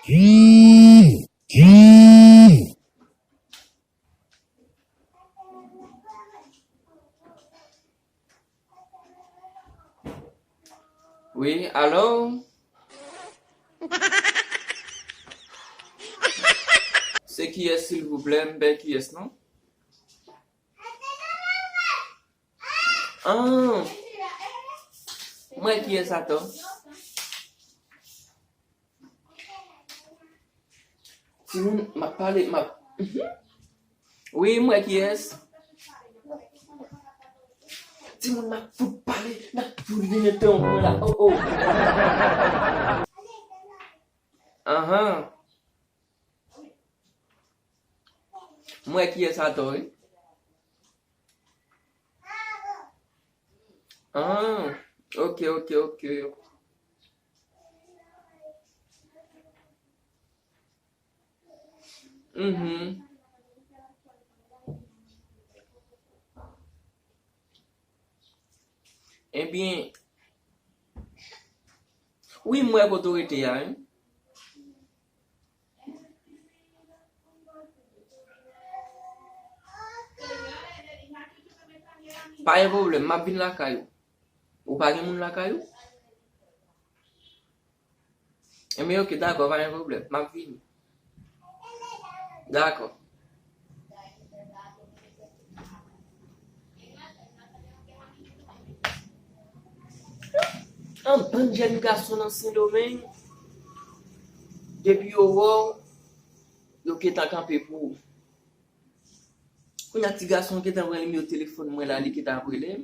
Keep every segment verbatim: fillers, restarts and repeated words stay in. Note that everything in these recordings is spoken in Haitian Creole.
Wi, alo? Se kiyès, silvouplè? M pa kiyès, non? Ah, mwen kiyès atò? Timoun, m ap pale, m ap, mhm. Wi, mwen kiyès? Timoun, m ap fout pale, m ap fout vin entèwonp mwen la. Oh, oh. Ahan. Mwen kiyès atò, wi. Ah, ok, ok, ok. Mhm. Ebyen, wi, m wè kote w rete a, wi. Pa gen pwoblèm, m ap vin lakay ou. Ou pa gen moun lakay ou? Enben, ok, dakò, pa gen pwoblèm, m ap vini. Dakò. Yon bann jèn gason nan Sendomeng, depi yo wè w, yo gentan kanpe pou ou. Kounye a, ti gason an gentan pran nimewo telefòn mwen la, li gentan ap rele m.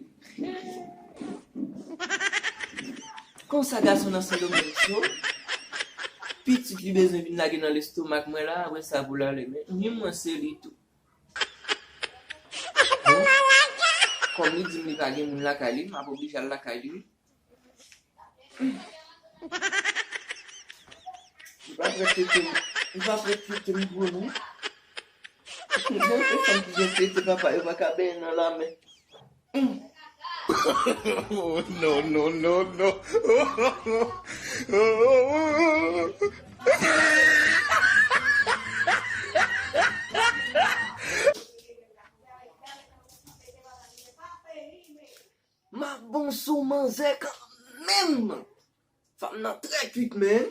Konsa gason nan Sendomeng cho, pitit li bezwen vin lage nan lestomak mwen la, apre sa pou l ale, men ni mwen se li tou. Bon, kòm li di m li pa gen moun lakay li, m ap oblije al lakay li wi. Li pa prèt kite m, li pa prèt kite m pou nou. Bon, se fanm ki gen tete papa yo pa ka benyen nan lanmè. Oh, no, no, no, no. M ap bon sou manzè kanmenm. Fanm nan trè kwit, men.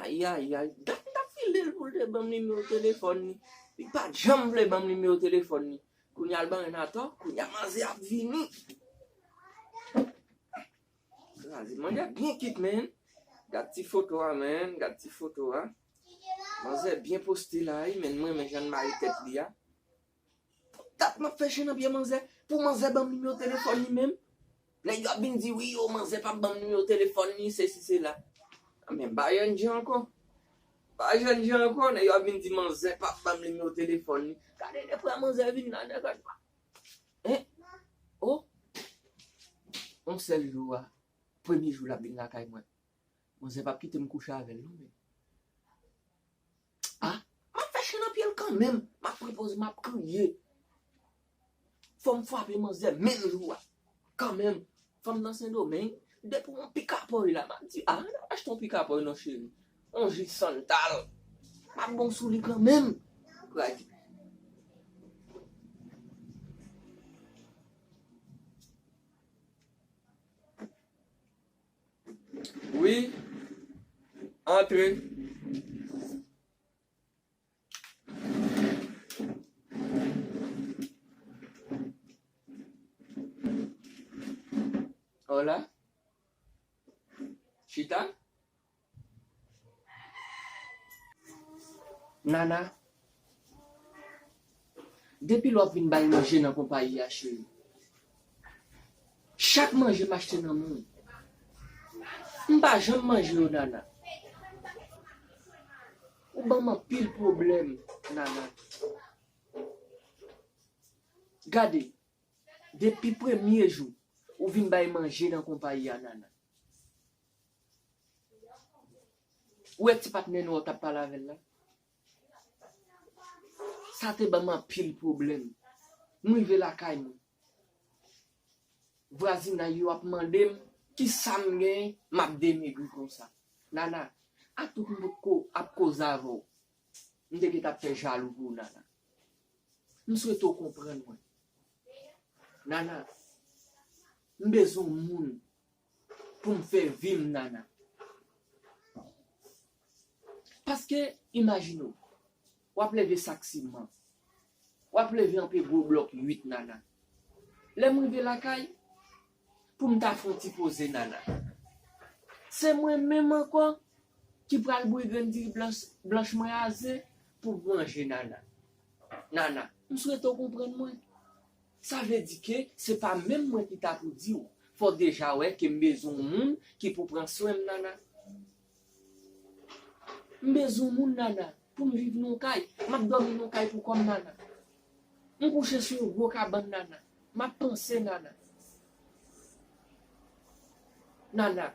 Ayayay, dat m t ap file l pou l te ban m nimewo telefòn li. Li pa t janm vle ban m nimewo telefòn li. Kounye a l ban m atò, kounye a manzè ap vini. Kraze, manzè byen kwit, men. Gad ti foto a, men, gad ti foto a. Manzè byen poste la, wi, men m renmen jan l mare tèt li a. Dat m ap fè chen nan pye manzè, pou manzè ban m nimewo telefòn li menm. Nèg yo ap vin di, wi, yo, manzè p ap ban m nimewo telefòn li, sesi, sela. Men m pa jèn jan ankò. M pa jèn jan ankò, nèg yo ap vin di manzè p ap ban m nimewo telefòn li. Gade, depi manzè vin la, nèg yo, en? Oh! Yon sèl jou a, premye jou l ap vin lakay mwen. Manzè p ap kite m kouche avè l, non, men. Ah, m ap fè chen nan pye l kanmenm. M ap pran pòz, m ap kriye. Fò m frape manzè menm jou a. Kanmenm, fanm nan Sendomeng, depi yon pikapòy la, m ap di, ah, ann al achte yon pikapòy non, cheri. Yon ji Santal. M ap bon sou li kanmenm. Pradi. Wi. Antre. Hola. Chita. Nana, depi lè w ap vin bay manje nan konpayi a, cheri, chak manje m achte nan men w, m pa janm manje yo, Nana. Ou ban m anpil pwoblèm, Nana. Gade, depi premye jou ou vin bay manje nan konpayi a, Nana. Ou wè ti patnè nou an w t ap pale avè l la? Sa te ban m anpil pwoblèm. M rive lakay mwen. Vwazinay yo ap mande m kisa m genyen, m ap demegri konsa. Nana, Atout m potko ap koze avè w. M te gentan ap fè jalou pou ou, Nana. M swete w konprann mwen. Nana, m bezwen yon moun pou m fè vi m, Nana. Paske, imajine w, w ap leve sak siman, w ap leve anpe gwo blòk uit, Nana. Lè m rive lakay, pou m ta fè yon ti poze, Nana. Se mwen menm ankò ki pral bouyi grenn diri blanch, blanch mwen a ze pou m manje, Nana. Nana, m swete w konprann mwen. Sa vle di ke se pa menm mwen ki ta pou di w. Fò w deja wè ke m bezwen yon moun ki pou pran swen m, Nana. M bezwen yon moun, Nana, pou m viv nan yon kay. M ap dòmi nan yon kay pou kò m, Nana. M kouche sou yon gwo kabann, Nana. M ap panse, Nana. Nana,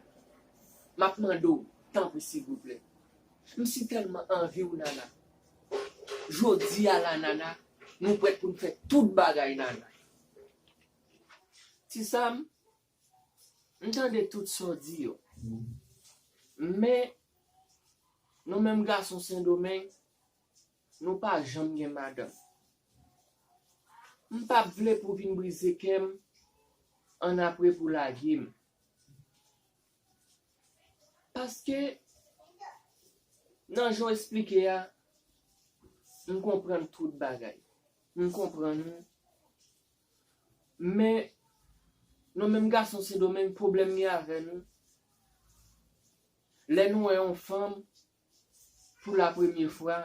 m ap mande w, tanpri, silvouplè. M si tèlman anvi w, Nana. Jodi a la, Nana, nou prèt pou n fè tout bagay, Nana. Ti Sam, m tande tout sa w di yo. Men, nou menm gason Sendomeng, nou pa janm gen madanm. M p ap vle pou w vin brize kè m, annapre pou w lage m. Paske, nan jan w esplike a, m konprann tout bagay. M konprann ou. Men, nou menm gason Sendomeng, pwoblèm gen avè nou. Lè nou wè yon fanm pou la premye fwa,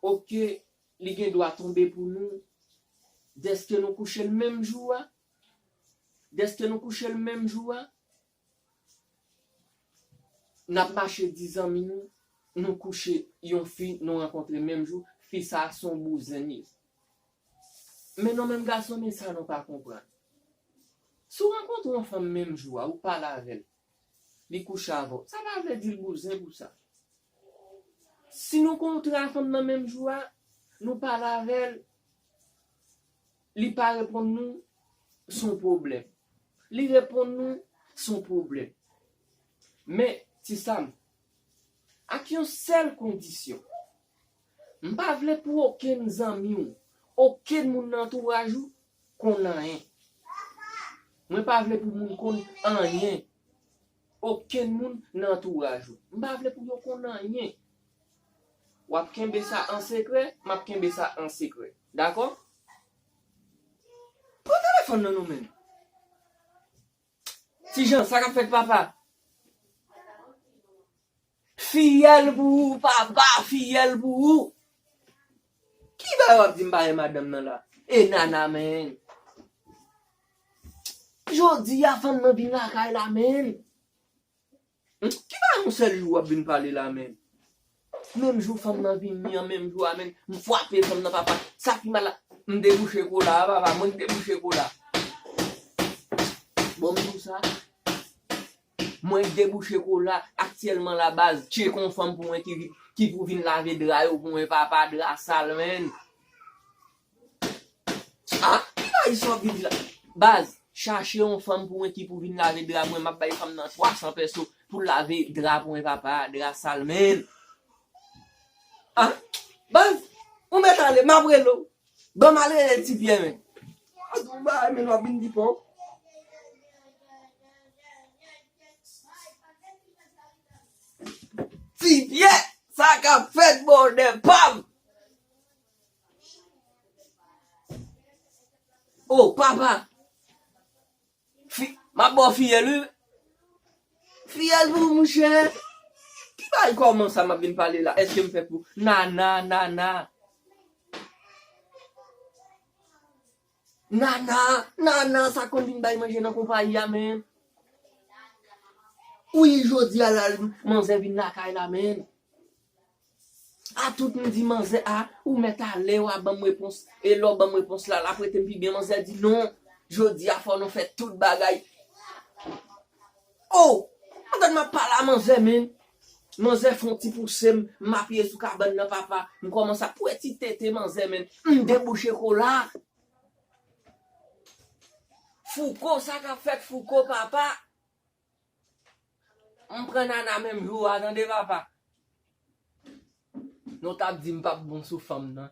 oke, li gen dwa tonbe pou nou. Dèske nou kouche l menm jou a, dèske nou kouche l menm jou a, n ap mache di zanmi nou, nou kouche yon fi nou rankontre menm jou, fi sa a se yon bouzen li ye. Men nou menm gason, men sa nou pa konprann. Si w rankontre yon fanm menm jou a, ou pale avè l, li kouche avè w, sa pa vle di l bouzen pou sa. Si nou kontre a fanm nan menm jou a, nou pale avè l, li pa reponn nou, se yon pwoblèm. Li reponn nou, se yon pwoblèm. Men, Ti Sam, ak yon sèl kondisyon. M pa vle pou okenn zanmi w, okenn moun nan antouraj ou, konn anyen. Mwen pa vle pou moun konn anyen. Okenn moun nan antouraj ou. M pa vle pou yo konn anyen. W ap kenbe sa an sekrè, m ap kenbe sa an sekrè. Dakò? Pran telefòn nan nou menm. Ti Jan, sa k ap fèt, papa? Fiyèl pou ou, papa, fiyèl pou ou. Ki bagay w ap di m pa gen madanm nan la? E Nana, men. Jodi a, fanm nan vin lakay la, men. Hmm? Ki bagay yon sèl jou w ap vin pale la, men? Menm jou fanm nan vini an, menm jou a, men, m frape fanm nan, papa. Sa ki mal la, m debouche kola a, papa, mwen k debouche kola. Bon, m di w sa. Mwen k debouche kola aktyèlman la, baz. Tcheke yon fanm pou mwen ki, ki pou vin lave dra yo pou mwen, papa, dra sal, men. Ah, ki bagay sa w ap vin di la? Baz, chache yon fanm pou mwen ki pou vin lave dra pou mwen. M ap bay fanm nan twa san pèso pou l lave dra pou mwen, papa, dra sal, men. Ah, baz, ou mèt ale, m ap rele w. Ban m al rele Ti Pyè, men. A, di w bagay, men w ap vin di pa w. Ti Pyè, sa k ap fèt, bòdè pa m? O, papa! Fi, m ap ba w fiyèl, wi. Fiyèl pou ou, monchè. Ki bagay kòman sa m ap vin pale la? Èske m fèt pou Nana, Nana? Nana, Nana, sa konn vin bay manje nan konpayi a, men. Wi, jodi a la, manzè vin lakay la, men. A tout m di manzè a, ou mèt ale, w a ban m repons. E lè w ban m repons la, l ap rete m pi byen. Manzè di non, jodi a fò nou fè tout bagay. O! Pandan m ap pale a manzè, men. Manzè fè yon ti pouse m, m apiye sou kabann nan, papa. M kòmanse ap wè ti tete manzè, men. M debouche kola. Fouco, sa k ap fèt, Fouco, papa? M pran Nana menm jou a, tande papa. Non, w t ap di m p ap bon sou fanm nan.